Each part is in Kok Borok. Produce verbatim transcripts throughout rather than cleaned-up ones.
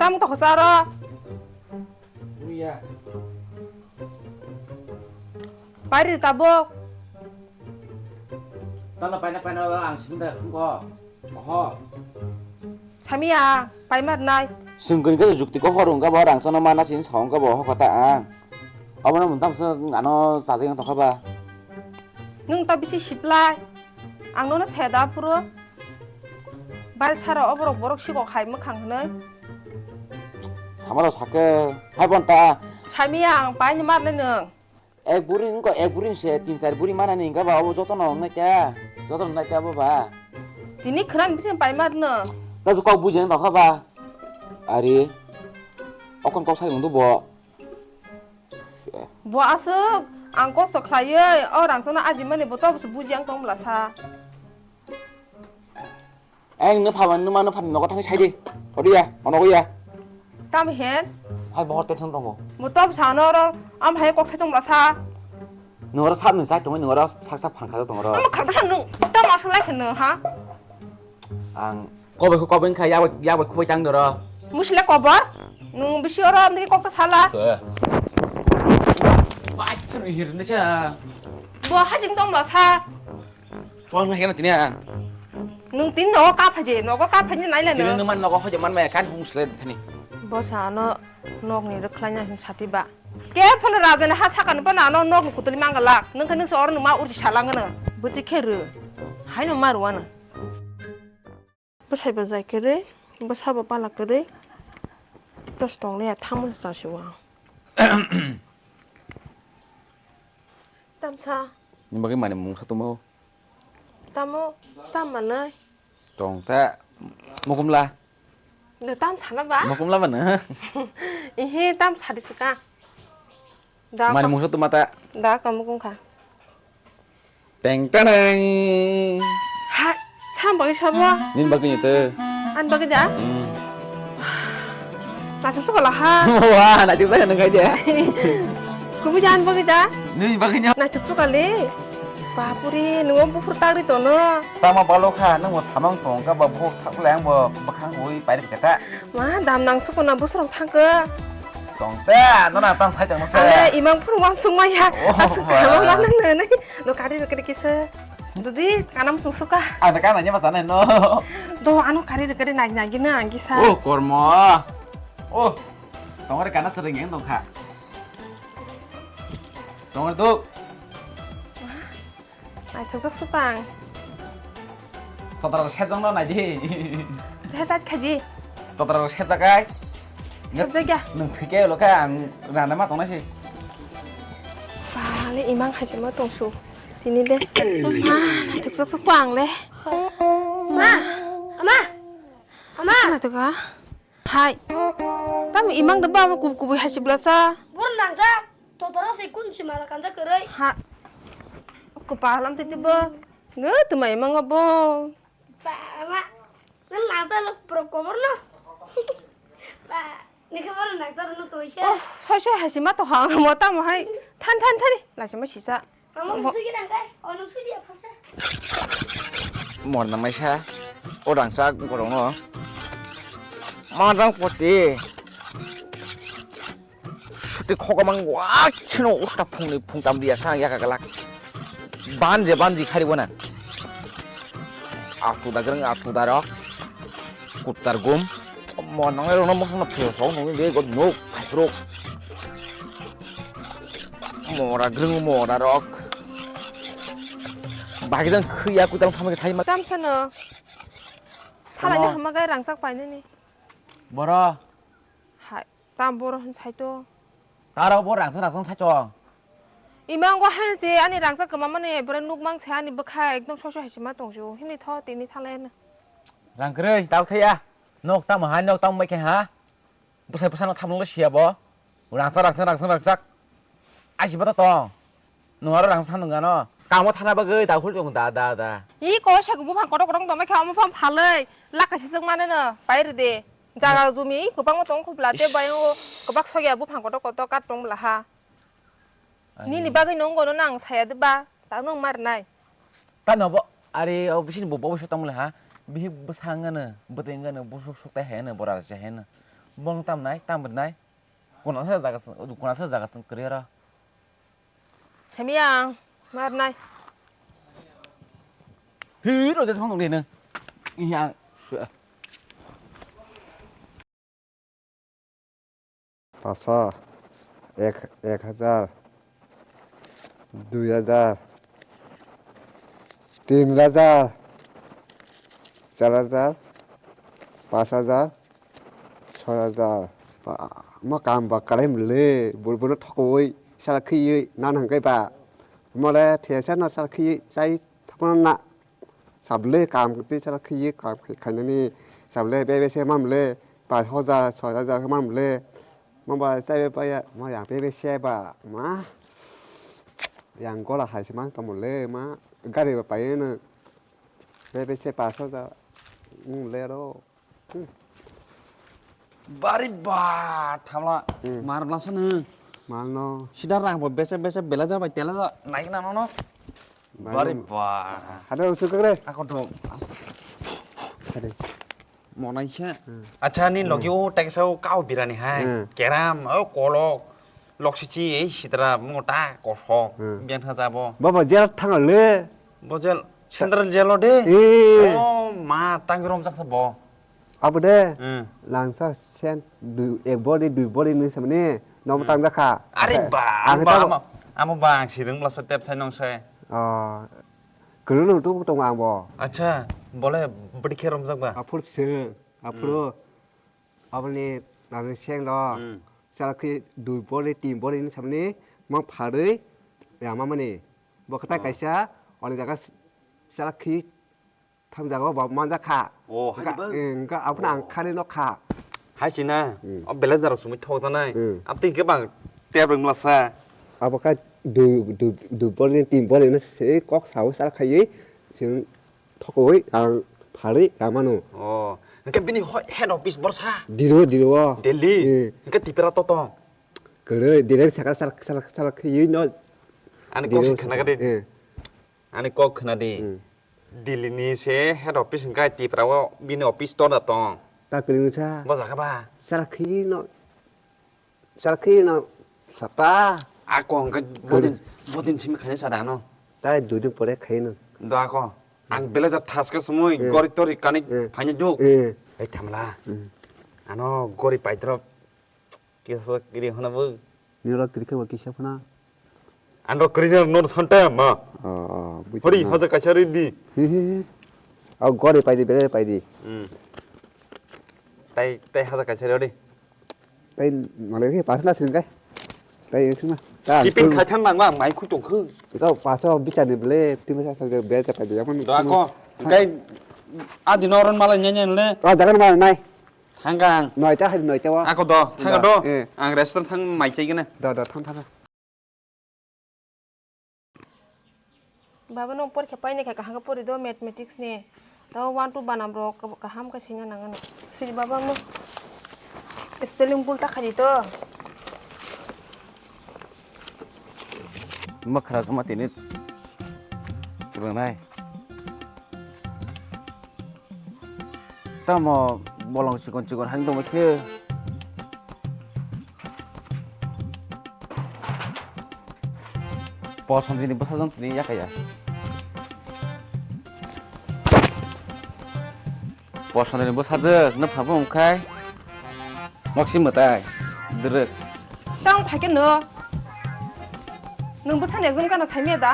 Tamo tokho charo. Buya. Pairi tabuk. Tala paina paina ang singda khungko. Oho. Samiya, paima nai. Sungkun ke jukti ko horung ka bo rang sana mana sin saung ka bo ho kata ang. Abo na muntam sa ano chajeng tokha ba. Nung ta bisi siplai. Ang nono seda puro. Bal sara oborok borok sikok hai mwkhang hwnwi. Samaro sake, hai bonta. Samiya ang paini marle nung. Ek buri wngkha, ek buri se tin char buri manani wngkha ba, obo jotono wngnai ta, jotono wngnai ta bo ba. Tini khwnani bising paima rwno. Ta kok bujina tokha ba. Ari, okon kok sai wngdu bo. Bo aswk ang kosto khlaiwi, o rangchakno ajimani bo to buji ang tong bwla sa. Eng no phaban no mano phan nogo thangwi sai di. Odi ya, ono ya. Tam hen. Hai bohor tension tongo. Mo to sa no ro, am hai kok sai tong bwla sa. Nungro sab nung sai tongo, nungro sak sak phan kha tongo ro. Am khar bwsa nung, tam aswk lai kheno ha. Ang kobai ko kobai kha ya ya bai kubai tang doro. Musile kobor, nung bisi oro am degi kok ta sala. Bai khano hirne cha. Bo hajing tong bwla sa. Chuang na hena tini a. Nung tin nogo ka phaidi, nogo ka phaidi nai le. Tini no. Nung man nogo hoje man maya kan bung sle thani. Bo sa ano nog ni rwkhlai na hin sati ba. Ke phano raja ni ha saka ni phano ano nog ni kutuli mangala. Nung khe nung se or nung ma urji salang no. Buti khe ru. Hai no ma ruwa no. Bwsai bo jai kwrwi, bwsa bo pala kwrwi. Tos tong le ya thamu sa si wa. Tamsa. Ni bagwi mani mungsa tumo. Tamo, tam manai. Tong ta mukumla. No tam sana ba? Mukumla ba no? Ihe tam sadi suka. Da mani ka-, mungsa tuma ta. Da ka mukum kha. Teng tanang. Ha, sam bagwi sabo? Nin bagwi ni to. An bagwi da? Hmm. Naithok suka la ha. Wah, naithok suka nang kai dia. Kubu jan bagwi da? Nin bagwi ni. Naithok suka le. Bapuri, nungo buphur tagri tono. Tama balo kha, nung bo samang tong ka ba buphur thak le ang bo bakhang ui pairi kata. Ma, dam nang suko na busrok thangka. Tong te, no na tang sai tong se. Ale, imang phuru wansuk maya. Oh, asuk ma. Kama ma nang nang nang. No kari rikri kisa. Dudi kanam sung suka. Ada kana nya masa no. Do ano kari rikri nai nai gina anggi sa. Oh, kormo. Oh, tong re kana sering yang tong kha. Tong re duk. Naithokjak swpang. Totra rok sejak no nai di. He tat khaidi. Totra rok sejak ai. Sejak ya. Nung thike lo kha ang rana ma tong nai si. Bale imang hai se ma tong su. Tini de. Ma, naithokjak swpang le. Ma, ama. Ama. Naithok ha. Hai. Tamo imang da ba ma kub kubui hai se blasa. Bor nangjak. Totoro se kun si mala kanja kwrwi. Ha. Kwpal am twi twi bo. Nge twmai mango bo. Ba ma. Nang nang ta lok pro kobor no. Ba. Ni khe bor nang jar no toi se. Oh, soi soi hai si ma to hang mo tamo hai. Than than thani. La si ma sisa. Amo mo- sugi nang kai. O nang sugi apa se? Mor nang mai sa. O rang chak gorong no. Ma rang poti. Suti khogomang wa kheno usta phungni phungtam dia sa yaka galak. Ban je ban di khari wana. Atu da greng atu da rok. Kuttar gum. Mo nang rok no mo no phiro song nong de god no phiro. Mora greng mora rok. Bagi jang khia kutam thame sai ma. Kam sano. Thalai ni hama gai rangsak painani. Boro. Hai. Tam boro hwn saito. Taro bo rangsa rangsa saito. Ima ngo hai je ani rangsa kwmamani bwrwi nukmang se ani bwkha ekdom soi soi hai se ma tongsu. Himni tho tini thalai no. Rang kwrwi tao thaya. Nok tamo ha nok tamo bai khe ha. Bwsai bwsano thamlong le siya bo. Rangsa rangsa rangsa rangsa. Ai si bata tong. Nung aro rang san nung ano. Kamo thana bagwi dakhul chong da, da, da. I ko sa buphang kotor kotor tongma khe omo phang phalwi laka sisuk mane no pai rwdi. Jaga jumi kwbangma tong khubla te bai o kwbak sogya buphang kotor kotor kat tong bla ha. Ani. Nini bagwi nung gono nang saya de ba ta nung mar nai. Ta no bo ari o bisini bo bo tong bla ha. Bihi bwsang ano bwtwi ano busuk suk tai hai ano bora je hai ano. Bong tam nai, tam nai. Kuna sa jaga sung, kuna sa jaga sung kri ro. Chami ang, mar nai. Hi ro jas mang dong de nang. Iya. Paso, ek, ek hajar, dui hajar, tin hajar, char hajar, pas hajar, soi hajar. Ba, ma kam ba kalai mle, bul bul thokoi, sala khiyoi, nan hangkai ba. Mole thesa no sala khiyoi, chai thapna na. Sable kam twi sala khiyoi, kam khainani. Sable bebe se mamle, pas hajar, soi hajar mamle. Maba chaibe paya, ma yang bebe se ba, ma. Yang gola hai se man tamo le, ma. Gari ba paye no. Bebe se pas hajar. Nung le ro. Hmm. Bari ba, thamla. Hmm. Mar blasa nung. Mal no. Sida rang bo bese bese bela ja bai tela ja. Nai na no no. Bari ba. Hada usuk kre. Ako to. Hade. Monai khe. Hmm. Acha, ni logi o teksa o kao birani hai. Hmm. Keram, o kolok. Loksichi ei sitra mo ta kosok. Hmm. Biang tha jabo. Baba jel thang le. Bo jel, central jelo de. Eh. O ma tang rom jaksa bo. Abo de. Hmm. Langsa sen dui, ek body, dui body ni samne. Nom Hmm. tang jakha. Are ba, Ang ba, tabo amo, amo ba ang sirung blasa tep sai nong sai. Oh. Kwrwngno tuk tongo ang bo. Acha, bole bwdikhe romjak ba? Aphuru se, aphuru Hmm. aboni nangni senglo. Hmm. Chala khe dui bori, tin bori ni samni mang pharwi yama mani. Bo kwtai Oh. kaisa, oni jaga chala khe tham jaga bo manjak kha. Oh, Hwnkha, hai ba? eh, hwnkha aphuru ang Oh. khani no kha. Hai sina, Hmm. o belai jarok sumui thok janai. Hmm. Abtwi hwnkhe bang tep rwng mlasa. Abo kha dui, dui, dui bol ni tin bol ni se kok sao sal khaiwi chwng thokowi ang phalwi ya mano. Oh, hwnkhe bini hoi head office borsa? Diro, diro. Delhi? Hmm. Hwnkhe Tipra to tong? Kwrwi, Delhi saka sal, sal, sal khaiwi no. Ani kok Diro se khna saka. Gade. Hmm. Ani kok khna di. Hmm. Delhi ni se head office hwnkhe Tipra o bini office to da tong. Ta kwrwi sa. Bo jaga ba? Sal khaiwi no. Salkhi no sapa. Ako hwnkhe bodin, Kori. Bodin simi khaina sada no. Tai dui din pore khaino. Do ako. Ang belai ja thaske sumui Eh. Gori tori kani Eh. Phaina duk. Eh. Ei thamla. Hmm. Ano gori paidrop. Kisa kiri hona bo. Niro kiri khe bo kisa phana. Andro kiri no no santa ma. Oh, oh, buji Hori na. Haja kaisa ri di. He, he, he. Au gori paidi, bere paidi. Hmm. Tai, tai haja kaisa ri ori. Tai nole khe pasna sing kai. Tai sing na. Ta Tipin tu- khaithan nang ma mai khu tong khu. Kau paso bichar ni bele, timi sa sa bel ta pai ya pun. Do ako. Kai adi noron mala nyen nyen le. Ta jagan ma nai. Thangkang. Noi ta hai noi ta wa. Ako do, thangka do. Eh. Ang restaurant thang mai chai gana. Do do thang thang. Baba, nwng porikha painai kha, kaham khe pori do mathematics ni. Tamo one two banam rok kaham khe swina nang ano. Siri baba, mo spelling bul ta khadi to. Makhra sama tini. Kurang nai. Tamo bolong chikon chikon hang tongma khe. Posondini bwsajwk tini yakaya. Posondini bwsajwk no phabo wngkhai. Noksi mwtai. Dwrwk. Tang phaikhe no. Nwng bwsani exam kana saimaya da?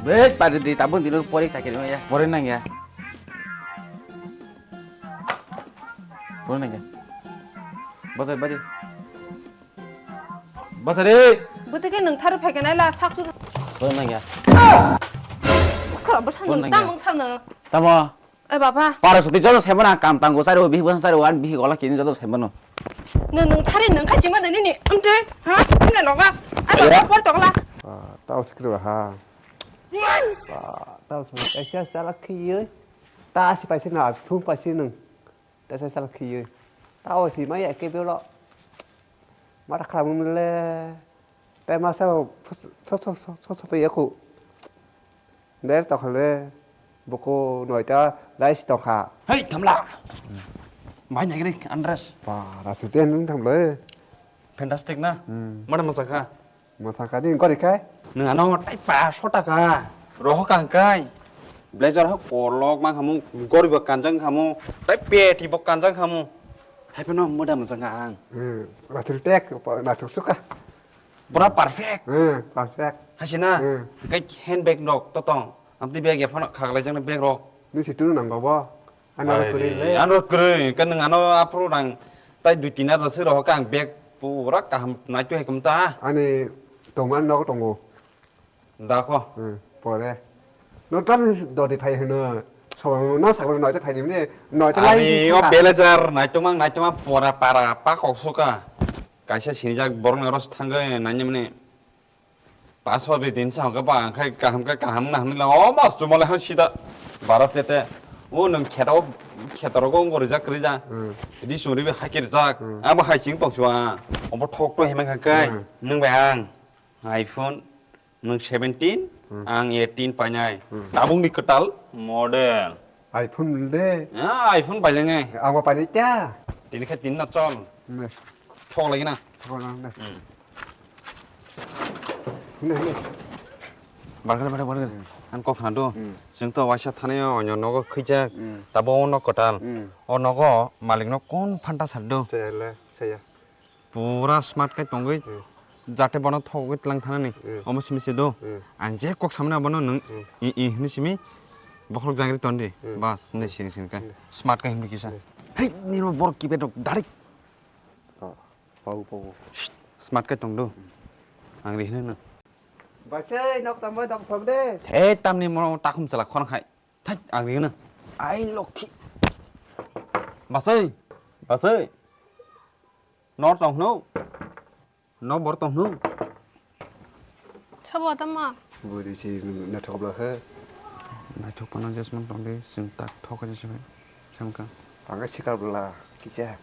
Bek pari di tabuk dino pori sakiri maya. Pori nangya. Pori nangya. Bwsai bari. Bwsari! Bwtwi khe nwng thari phai khe nai la sak su. Bwrwi nangya. Khoro bwsa Bwrwi nwng nangya. Tamung sa nwng. Tamo? Oi baba. Para suti joto saiman ang kam tango sari o bihi bwsa sari o ani bihi gola kini joto saiman no. Nwng nwng thari nwng khai chima dani ni amte ha? Amne loga. Ado Ya. Por tokla. Ah, tao sikri ha. Ah, tao sikri. Kaisa sala khiye. Ta asi paisi na, thum paisi nwng. Tesa sal khiye. Tao si maya ke belo. Mata khalam le. Tai masa so so so so so pe yaku. Der to khale. Boko noita rais to kha. Hei thamla. Bai nai gini, Andres. Ba, rasu te nung thang le. Fantastic na? Hmm. Mana masa kha? Masa kha din kori khai? Nung ano tai pa so taka. Roho kang kai. Blazer ho kolok mang khamu, gori bo kanjang khamu, tai peti bo kanjang khamu. Hai pano moda masa kha ang. Hmm, rasu tek, rasu suka. Pura perfect. Hmm, perfect. Hasina? Hmm. Kai handbag nok to tong. Amti bag ya phano khaglai jang bag rok. Nung si tunu nang babo. Ano kwrwi le. Ano kwrwi, kan nung ano aphuru rang tai dui tin hajar se rohok ang bag pura kaham naitu hai kumta. Ani tongman nogo tongo. Da ko. Hmm, pore. No tan dodi phai hino. Sobo no sakno noite phai dimne. Noite lai. Ari o belejar naitu mang naitu mang pora para pa kok suka. Kaisa sinijak borok ni oro thangwi nanya mani. Paso ri din sa hwnkhe ba ang khai kaham khe kaham wngna hwnwi lang o ma chumale han sida bara tete o nwng kheto khetorogo wngkha rijak kwrwi da. Hmm. Ri suri bai hakhe rijak. Hmm. Abo hai sing tong chuwa. Obo thok to himang kha kai. Hmm. Nwng bai ang iPhone nwng seventeen, hmm, ang eighteen painai. Hmm. Tabuk ni kwtal model. iPhone de. Ah, iPhone paileng ai. Abo pailai ta. Tini khe tin na chol. Ne. Thok lagi na. Thok lagi na. Hmm. Hwnwi, hwnwi. Barkar, barkar, barkar. Hmm. Ang kok khna do. Hmm. Chwng to waisa thani o onyo nogo khwijak. Hmm. Tabo o nok kwtal. Hmm. O nogo malik no kon phanta sar do. Saya le, saya. Pura smart kai tongwi. Hmm. Jate bono thogwi tlang thanani. Hmm. Omo simi se do. Hmm. Ang je kok samani abono nwng, hmm, i, i hwnwi simi bokhorok jangri tondi. Hmm. Bas, hwnwi sini sini kai. Hmm. Smart kai hwnwi kisa. Hmm. Hei, nirok borok keypad rok direct. Oh. Pau, pau. Shh, smart khe tong do. Ang ri hwnwi no. Basai, nok tamo dok thok de. He, tamni mo takhum chala khorang hai. Thai, ang ri hwnwi. Ai, lokhi. Basai, basai. Nor tong hwnwi. Nor bor tong hwnwi. Sabo tamo? Buri si naithok bla khe. Naithok phano jesmang tong di, chwng tak thok khe se bai. Chwng kha. Tang khe sikar bla kisa.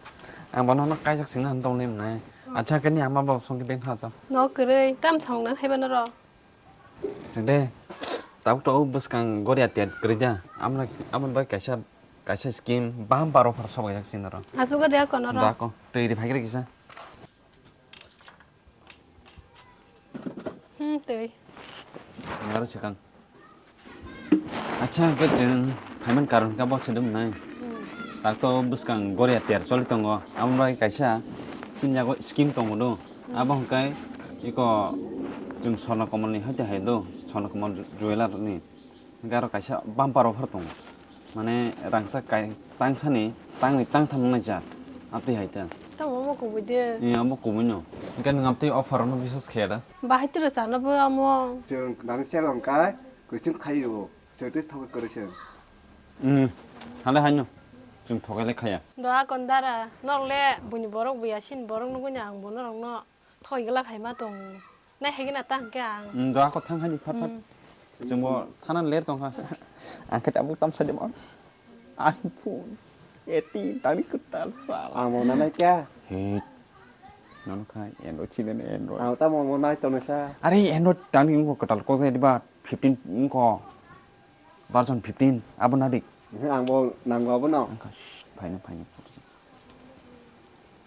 Ang bono no kaijak singna hwn tong nim nai. Acha khe ni ama bo song khe beng kha sa. No kwrwi, tam thong nang hai bono ro. Chwng de. Tabuk to bwskang goria tiat kwrwi da. Amra, amra bai kaisa, kaisa scheme bam baro phar sok jak singna ro. Asu goria kono ro. Da ko, twi ri phai kisa. Hmm, twi. Ngar swkang. Acha, hwnkhe chwng phaimani karon khe bo sudum nai. Hmm. Tak to bwskang goria ter choli tongo. Amo bai kaisa sinjago scheme tongo do. Hmm. Abo hwnkhe iko chwng Swarna Kamalni hai tei hai do, Swarna Kamal Jewellerni. Hwnkhe aro kaisa bumper offer tongo. Mane rangchak kai, tangsani tangni tangtham wngnai cha. Amtwi hai ta. Tamo omo kubui de. Ni amo kubui no. Hwnkhe nwng amtwi offer no biswas khe da. Bahai tiro chana bo amo. Chwng nani sel hwnkhe kwchwng khai o. Chwng twi thok kwrwi se. Hmm. Hale hai no. Chwng thokai le khaya. Do akon dara. Norok le buini borok buya sin borok nugui ni ang bo norok no. Thoi glak hai ma tong. Nai hai gina ta hwnkhe ang. Hmm, do ako thang hai di phat phat. Hmm. Chwngbo thana ler tong kha. Ang khe tabuk tam sa de ma. iPhone eighteen tangni kwtal sal. Ang mo nanai kya? He. Nono khai Android chini ne Android. Ang tamo mo nai tong sa. Are Android tangni wngkho kwtal ko jai diba fifteen wngkho. Version fifteen abo nadik. Ang bo nango abo no. Ang kha, shh, phaino phaino.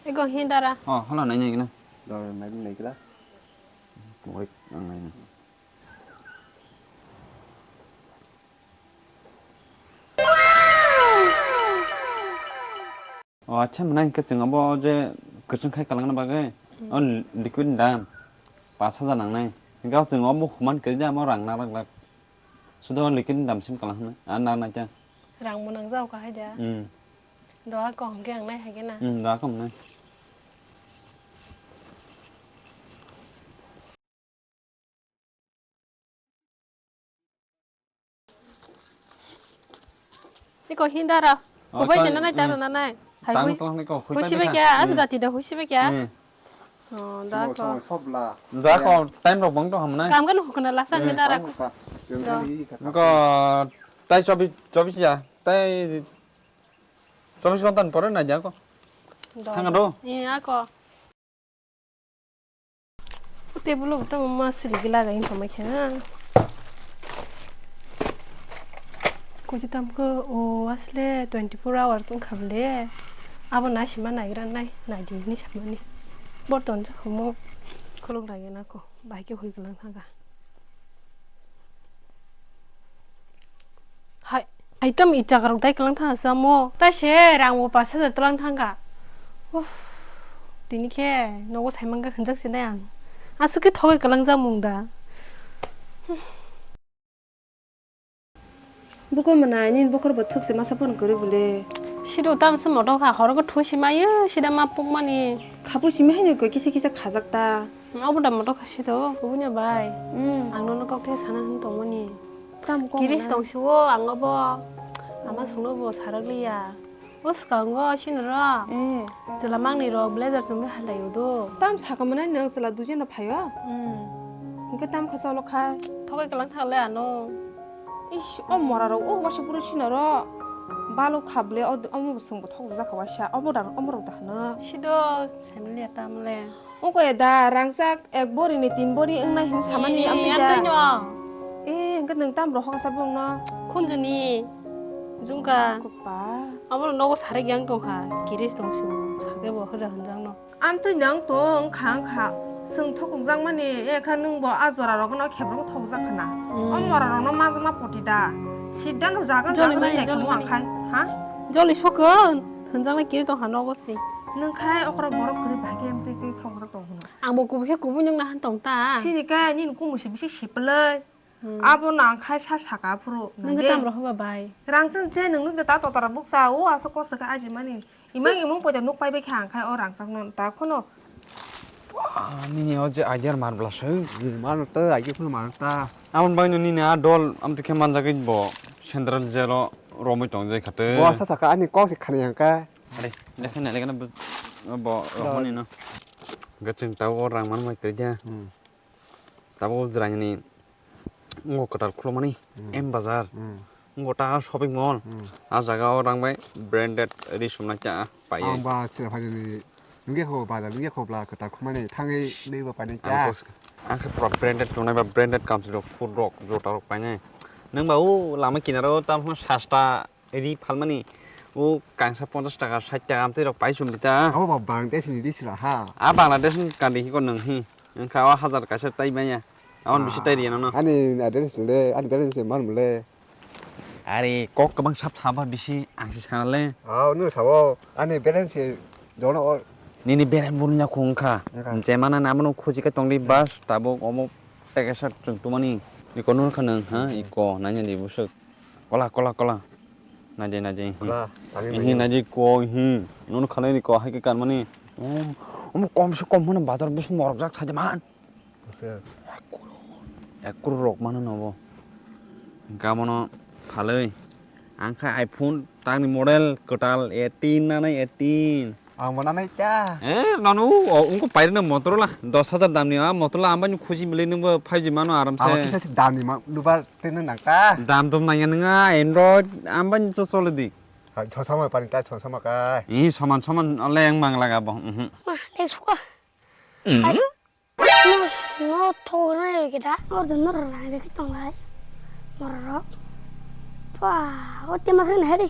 Ego hi dara. Oh, hala nai nai gina. Dara nai nai gina. Wait, ang nai nai. Oh, acha, mwnai hwnkhe chwng abo je kwchwng khai kwlangna bagwi, hmm, o liquid ni dam pash hajar nangnai. Hwnkhe o chwng obo human kwrwi de amo rang narwk lak. Sudo o liquid ni dam sim kwlang hwnwi, a narwk nai ta. Rang bo nang jao ka hai da. Hmm. Doha kong hwnkhe ang nai hai khe na. Hmm, doha kong nai. Iko hindara. Oh, hubai chal, jena nai, hmm, taro na nai. Hai tang hui. Tong niko, hui pai sibe bikha. Kya? Asa, hmm, jati da hui sibe kya? Hmm. Oh, da ko. Sob, sob la. Da ko, time rok bang to ham nai. Kam kan hukna lasa, hmm, hindara. Tam ka. Do. Ko tai chobi, chobi ya. Tai chobi kontan pore na ja ko. Do. Thang do. Iya ko. Table bo tamo ma sili gila ga info mai khe na. Koi tam ko o asle twenty four hours wng kha bole. Abo naisima naigra nai, naidi hinwi samani. Borton jakhumo khuluk ragena ko, bai khe hui gwnang thangkha. Hai, hai tam i chakarok dai kwlang thangkha samo. Tai se rang bo pash hajar twlang thangkha. Uff, tini khe nogo saimang khe hwnjak sinai ang. Aswk khe thogwi kwlang jak mung da. Buko mwnai, nini bokhor bo thwk se masa phone kwrwi bwle. Sido tamsa moto kha, horo khe thu sima yo, sida ma pukmani. Khapu simi haino koi kisa kisa khajak ta. Obo da moto kha sido, kubuni bai. Hmm. Ang nono kok the sana hwn tongmani. Tam kok Kiris na. Tong siwo, ang obo. Ama sungno bo sarak liya. O swkango sinoro. Eh. Chwla mangni rok blazer chumui halai udo. Tam saka mwnai nwng chwla dujin no phaio? Hmm. Hwnkhe tam kha cholo kha. Thogwi kwlang thale ano. Ish, o mora rok o wasa bwrwi sinoro. Balo kha bwle o, omo bo chwngbo thokjak kha waisa. Obo da, omo rok da hwno. Sido, family ta mole. Ongkha ya da, rangchak ek bori ni tin bori wngnai hinwi samani. Ee, amtwi da. Amtwi no. Ee, hwnkhe nwng tam rohor sa bongno? Khunjuni, jungka. Kopa. Abo nogo sarik yang tongkha, kiris tong sio, sakhe bo hwra hwnjak no. Amtwi nang to wngkha wngkha, chwng thokjak mani, ekha nwng bo a jora rok no khebro thokjak khna. Hmm. O mora rok no majma poti da. Sidda no jagan joli jagan mani, naikha joli mo mani. Angkhai, ha? Joli sokon, hwnjak na kiri tongkha nogo si. Nwng khai okra borok kwrwi bai khe amtwi twi thokjak tong hwno. Ang bo kubui khe kubui nwng nahan tong ta. Sini khe nini kumu se bisi sipilai. Hmm. Abo nang khai sa saka phuru. Nwng khe tam rohor ba bai. Rang chwng che nwng nuk ta totara bukcha o aswk kosto khe ajimani. Imang imung poita nuk pai bai khe ang khai o rang chak no ta khono. Ah, nini o je idea mar bla se, mar ta idea khono mar ta. Abon bai no nini a dol amtwi khe manjagwi bo central jail o romwi tong jai khate. Bo sa saka ani kok se khani yang ka. Are, lekha na lekha na bo rohmani no. Gaching ta o rang man mai tei dia. Hmm. Tabuk jwraini ngo kwtal khulumani Hmm. M Bazar. Hmm. Ngo ta shopping mall. Hmm. A jaga o rang bai branded ri sumnai cha pai. Ang ba sila phai ni nungya kho bazar nungya kho bla kwtal khumani thangwi nwi ba pai ni cha. Ang khe pura branded tongnai ba branded kamchwlwi rok food rok jota rok painai. Nwng ba o lama kinaro tamo sasta ri phalmani o kangsa ponchash taka, sait taka amtwi rok pai chum ta. Abo ba Bangladesh ni di sila ha. A Bangladesh ni kandi hiko nwng hi. Wngkha o hajar kaisa tai maya. Aboni bisi tai riya nono. Ani address le, ani balance se man le. Ari kok kwbang sap saba bisi ang si sana le. Ah, unu sabo ani balance se jono o. Nini bere burnya khungkha. Wngkha. Je mana na mano khuji ka tongdi bas tabuk omo pekesa chwng tumani. Iko nun khanang ha, iko nanya di busuk. Kola, kola, kola. Naje, naje. Kola, tangwi Ihi manya. Naje ko, ihi. Nono khanai ni ko, hai ke kan mani. Oh, omo kom se kom mano bazar busu morok jak saja man. Busu. Ek crore. Ek crore rok mano nobo. Gamono phaloi. Ang kha iPhone tangni model kwtal eighteen nanai eighteen. Ang bo nanai ta. Eh, nanu, o, ungko pairino Motorola, dos hajar damni, ah, Motorola ambani khusi milai nungbo five G mano aramse. Abo kisa si damni ma, lubar tene nang ta. Dam dum nangya nunga, Android ambani cho chole di. Ha, chosama pani ta, chosama kai. Eh, soman, soman, ole yang mang laga bo, mhm. Ma, le suka. Mhm. Hai. No, no, thok na yo kita. Or jan no rang de kitong lai. Mor rok. Pa, o te ma thang hari.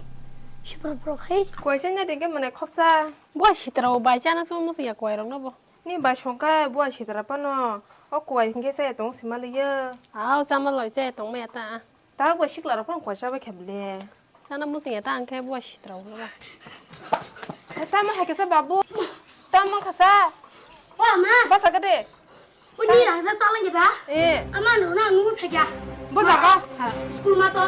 Sipro pro khai. Koisa nya de ke mane khopsa. Bo sitra o bai chana so musu ya koi rok no bo. Ni bai songkha buai sitra phano o kuai hwnkhe chaya tong sima liya. Aw, chama loi chaya tong maya ta. Ta buai sikla rok phano kuai chabai khe bole. Chana muchung ya ta ang khe buai sitra o ba. Tamo hai khe sa babu. Tamo kha sa. O ma. Basa kade. O ni rang sa talang kita. Eh. Ama nu na nu phekya. Bo jaga. School ma to.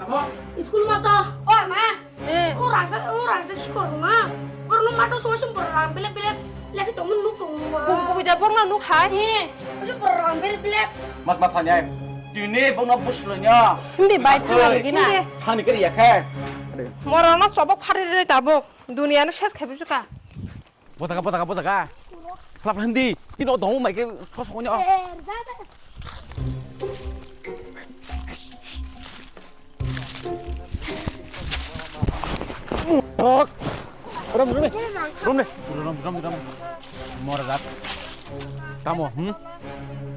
Amo. School ma to. O ma. Eh. O rangsa, o rangsa sikor ma. Porno ma to so sim por rang bile bile lekhi tong nuk tong ma. Kum kum ida porno nuk hai. Eh. O sim por rang bile bile. Mas ma thani ai. Tini bono buslo nya. Hindi bai thani gina. Thani kiri ya khe. Moro no chobok phari re tabok. Dunia no ses khabi suka. Bojaga, bojaga, bojaga. Slap hindi. Tino dong mai ke sos konyo. Rom, rom, rom, rom, rom, rom. Mora jat. Tamo, hmm?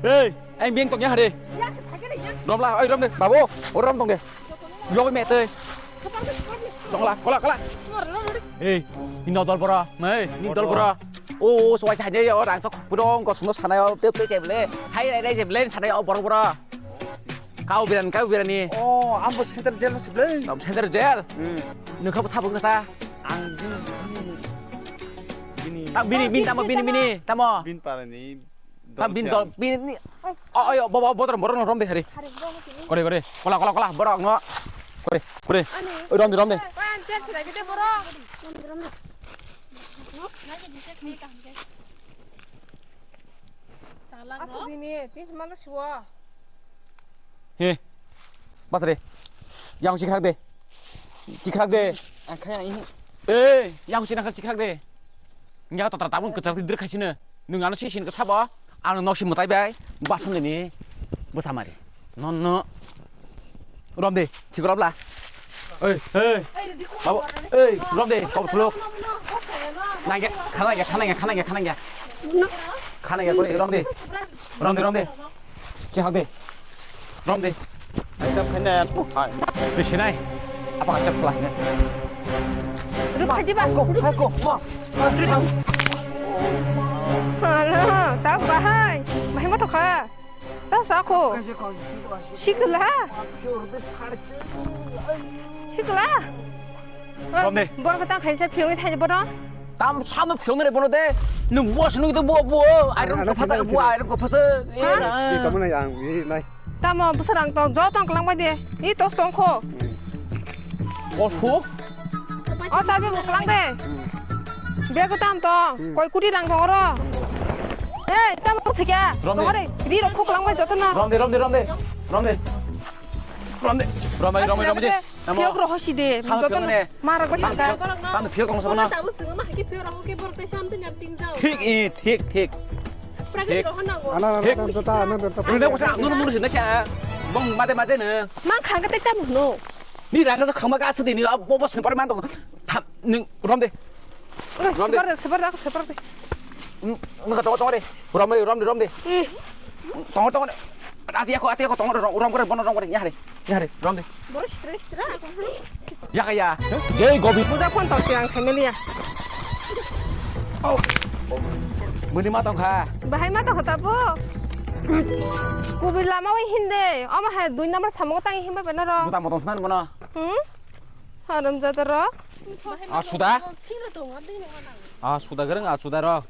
Hey, ang biang tong ya hade. Rom la, oi rom de, babu, rom tong de. Logoi me tei. Tong la, kola, kola. Ei, ni no dol bora, nei, ni dol bora. O, o, soi sa ne yo, rang sok pudong, ko suno sana yo, tep tep le. Hai, hai, hai, le sana yo, bora bora. Kau biran, kau biran ni. Oh, ambo center jail si ble. Tam center jail. Hmm. Nung kau sabung kasa. Ang bini, bini. Tam bini, bini, tamo, bini, bini, tamo. Bin para ni. Tam bin dol, bin ni. Oh, ayo, bo, bo, botor, borok no rom de hari. Kore, kore. Kola, kola, kola, borok no. Kore, kore. Oi, rom de, rom de. Asa dini, tin mana siwa. He. Basri. Yang sikrak de. Sikrak de. Ang kaya ini. Eh, yang sikrak sikrak de. Nya to tabun kecak tidur kasih ne. Nung ano sih sini kesapa? Ano nok si mutai bai. Basam ini. Besamari. Non no. Rom de, chikrob la. Ei, ei. Babu, ei, rom de, kau suluk. Nangya, khanangya, khanangya, khanangya, khanangya. Khanangya kore, rom de. Rom de, rom de. Chihak de. Rom de. Ai, ta phai na, hai. Bisinai. Apa kata pelah nes. Ruk haji ba. Ko, ko, ma. Hala, ta bahai. Bahai ma thokha. Sa sa ko. Sikla. Sikla. Rom de. Bor kata khaisa phiyongni thai bono. Tam sano phiyongni bono de. Nung bo sunu de bo bo. Ai rom ko phasa bo ai rom ko phasa. Ha? Di tamo na yang, di nai. Tamo bwsarang tong, jo tong kwlangbai de. I tos tong kho. Osu? O sabi bo kwlang de. Bego tam tong, koi kuti rang tong oro. Ei, tam ko thikya. Rom de. Tong ore, ri rok kho kwlangbai joto no. Rom de, rom de, rom de. Rom de. Rom de. Rom de, rom de, rom de. Namo. Phiyok rok hosi de, joto no. Mara go thangka. Tam phiyok tong sabana. Thik, i, thik, thik. Ana, ana, ana, ana, ana. Rune ko sa, nunu, nunu sini sa. Bong, mate, mate, ne. Mang khang ka te tam no. Ni rang ka khang ma ka sa de ni, bo, bo, sini pare man to. Thap, ni, rom de. Rom de. Sebar de, sebar de, sebar de. Nung ka to, to de. Rom de, rom de, rom de. Tong, tong de. Ati ako, ati ako, tong de, rom, rom kore, bono rom kore, ya de. Ya de, rom de. Boris, Boris, Boris. Ya, ya. Jai Gobi. Puja pon tong siang sai meliya. Oh. Muni ma tong kha. Bahai ma tong kha tabo. Kubi lama wai hinde. Ama hai dui number samung tang himba benaro. Buta motong snan bono. Hmm? Haram jadaro. Ah, suda? Ah, suda gereng, ah, suda ro.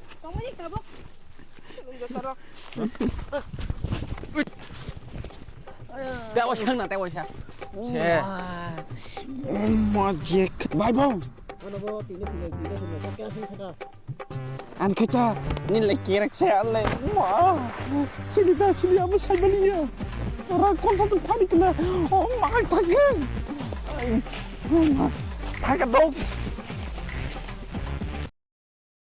Tewa sang na, tewa sang. Se. Oh my, Jack. Bye, bye. Ano bo, tini, tini, tini, tini, tini, tini, tini. Ang khe ta, nini le kerak se ale. Ma, sini da, sini abo sai maliya. Ora kon sa tu pani kena. Oh ma, thangkhe. Thangkhe dong.